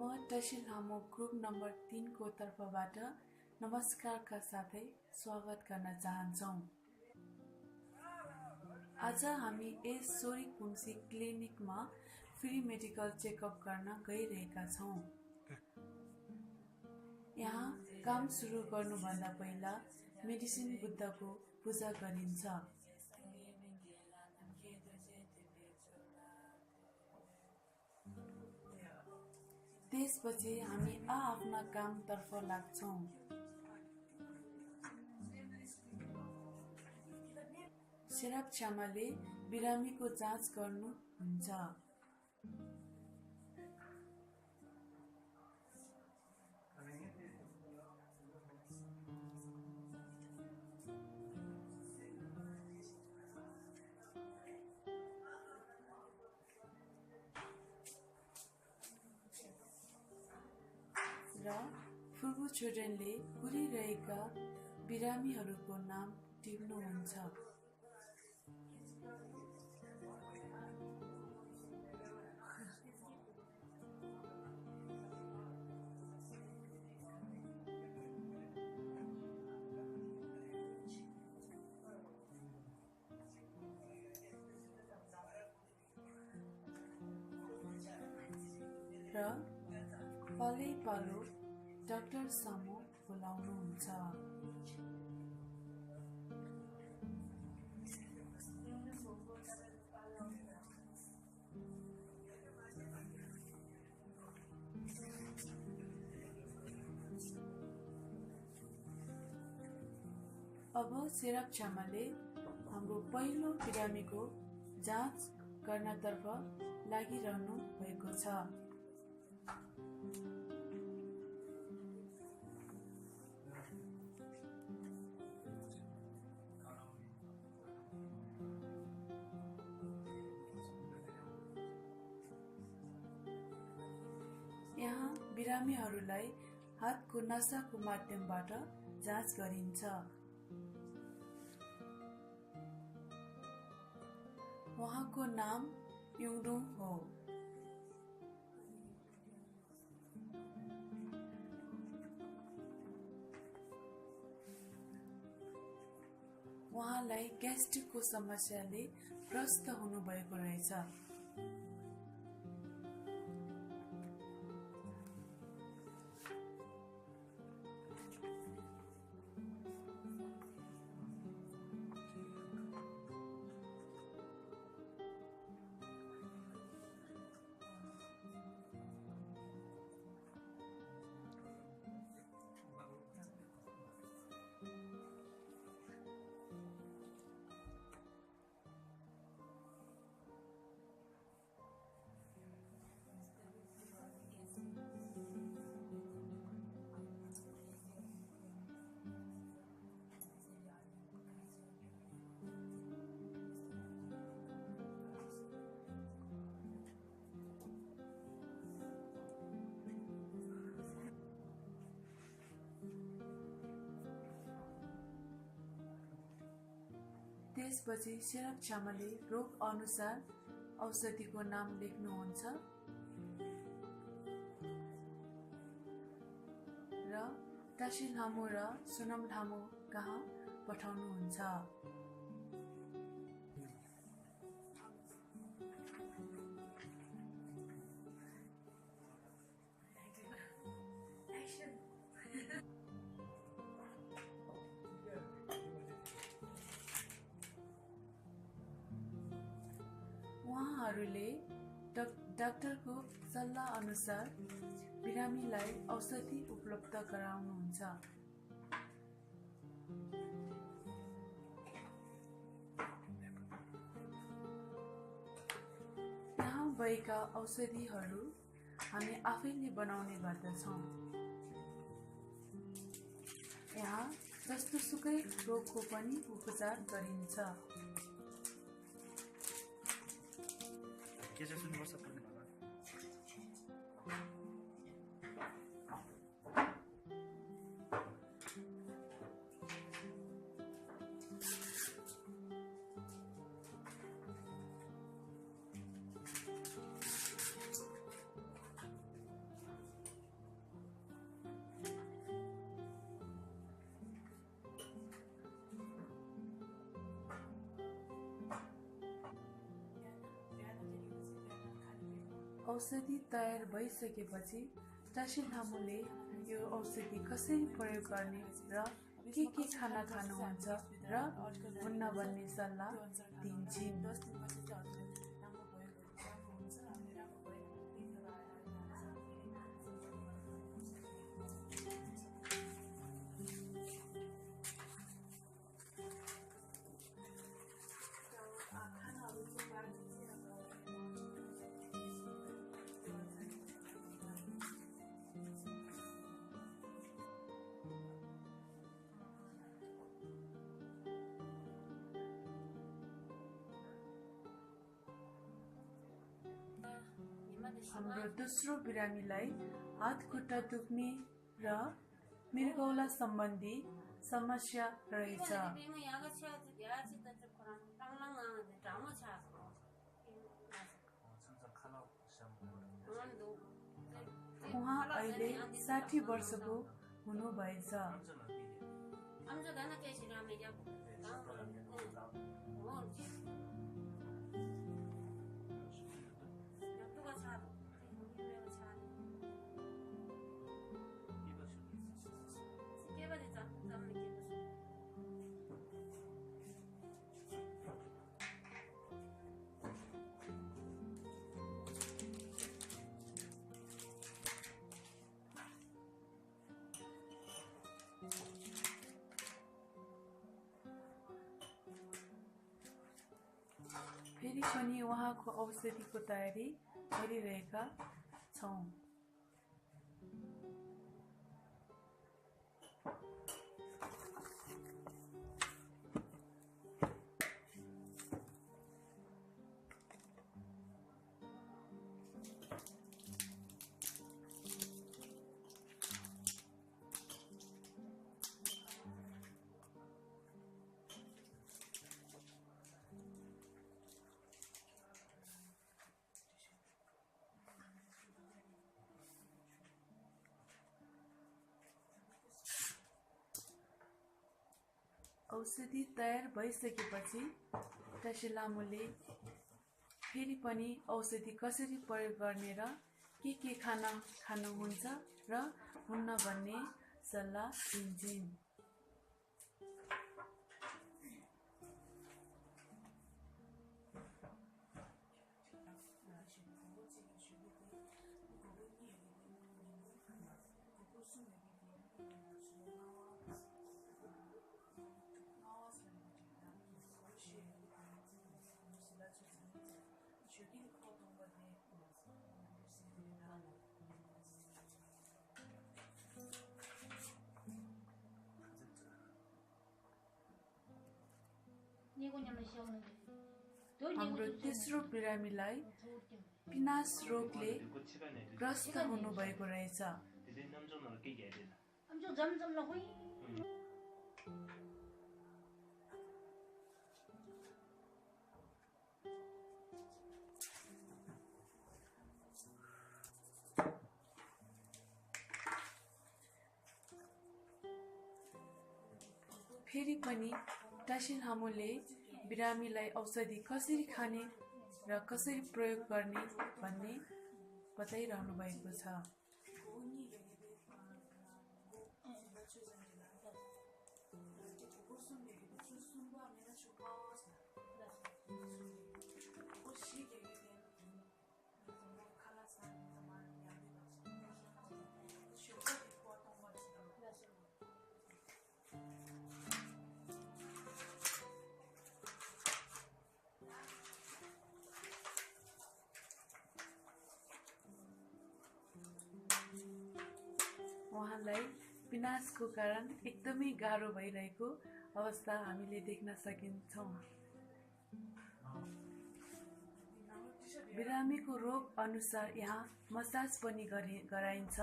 म तहसील हामो group number 3 को तर्फबाट नमस्कारका साथै स्वागत गर्न चाहन्छौँ। आज हामी यस सोरीकुम्सी क्लिनिकमा फ्री मेडिकल चेकअप गर्न गइरहेका छौँ। यहाँ काम सुरु गर्नुभन्दा पहिला मेडिसिन बुद्धको पूजा गरिन्छ। त्यसपछि हामी आफ्ना कामतर्फ लाग्छौँ। सेराप क्षमाले बिरामीको जाँच गर्नुहुन्छ। र फुर्बु छोडेनले कुरिरहेका बिरामीहरूको नाम टिप्नुहुन्छ। र पालो डाक्टर सामु बोलाउनुहुन्छ। अब सेराप क्षमाले हाम्रो पहिलो बिरामीको जाँच गर्नतर्फ लागिरहनु भएको छ। यहाँ बिरामीहरूलाई हातको नसाको माध्यमबाट जाँच गरिन्छ। उहाँको नाम युङडुङ हो। उहाँलाई ग्यास्ट्रिकको समस्याले ग्रस्त हुनुभएको रहेछ। त्यसपछि सेराप क्षमाले रोग अनुसार औषधिको नाम लेख्नुहुन्छ र तहसील हामु र सोनम ढामु कहाँ पठाउनुहुन्छ। उहाँहरूले डाक्टरको सल्लाह अनुसार बिरामीलाई औषधि उपलब्ध गराउनुहुन्छ। यहाँ भएका औषधिहरू हामी आफैले बनाउने गर्दछौँ। यहाँ जस्तोसुकै रोगको पनि उपचार गरिन्छ। के चाहिँ सुन्नुपर्छ पर्ने होला? औषधि तयार भइसकेपछि टासिलामुले यो औषधि कसरी प्रयोग गर्ने र के खाना खानुहुन्छ र हुन्न भन्ने सल्लाह दिन्छन्। हाम्रो दोस्रो बिरामीलाई हात खुट्टा दुख्ने र मृगौला सम्बन्धी समस्या रहेछ। उहाँ अहिले 60 वर्षको हुनुभएछ। फेरि पनि उहाँको औषधिको तयारी गरिरहेका छौँ। औषधि तयार भइसकेपछि टासिलामुले फेरि पनि औषधि कसरी प्रयोग गर्ने र के खाना खानुहुन्छ र हुन्न भन्ने सल्लाह दिन्छन्। हाम्रो तेस्रो बिरामीलाई पिनास रोगले ग्रस्त हुनुभएको रहेछ। फेरि पनि टासिलामुले बिरामीलाई औषधि कसरी खाने र कसरी प्रयोग गर्ने भन्ने बताइरहनु भएको छ। उहाँलाई पिनासको कारण एकदमै गाह्रो भइरहेको अवस्था हामीले देख्न सकिन्छौँ। बिरामीको रोग अनुसार यहाँ मसाज पनि गराइन्छ।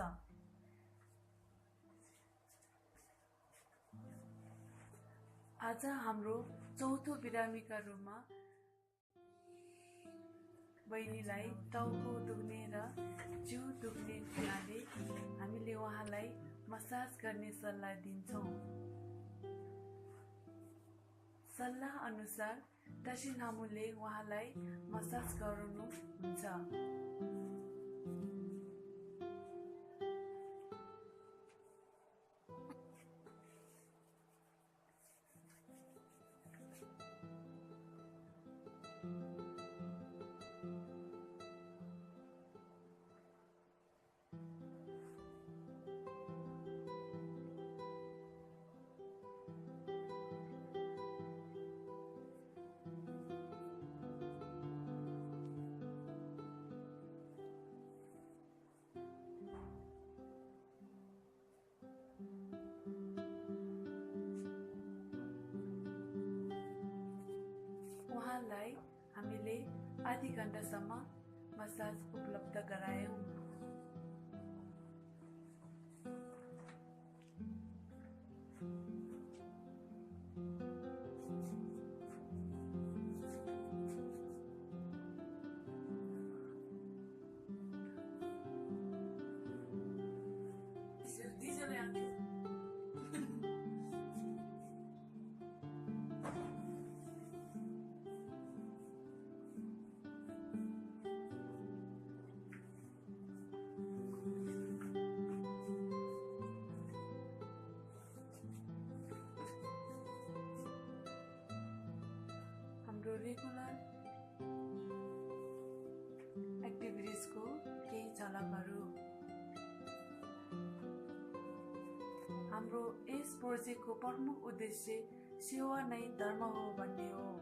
आज हाम्रो चौथो बिरामीका रूपमा बहिनीलाई टाउको दुख्ने र जिउ दुख्ने हुनाले हामीले उहाँलाई मसाज गर्ने सल्लाह दिन्छौँ। सल्लाह अनुसार टासिलामुले उहाँलाई मसाज गराउनुहुन्छ। आधी घण्टासम्म मसाज उपलब्ध गरायौँ। हाम्रो रेगुलर एक्टिभिटिजको केही झलकहरू। हाम्रो यस प्रोजेक्टको प्रमुख उद्देश्य सेवा नै धर्म हो भन्ने हो।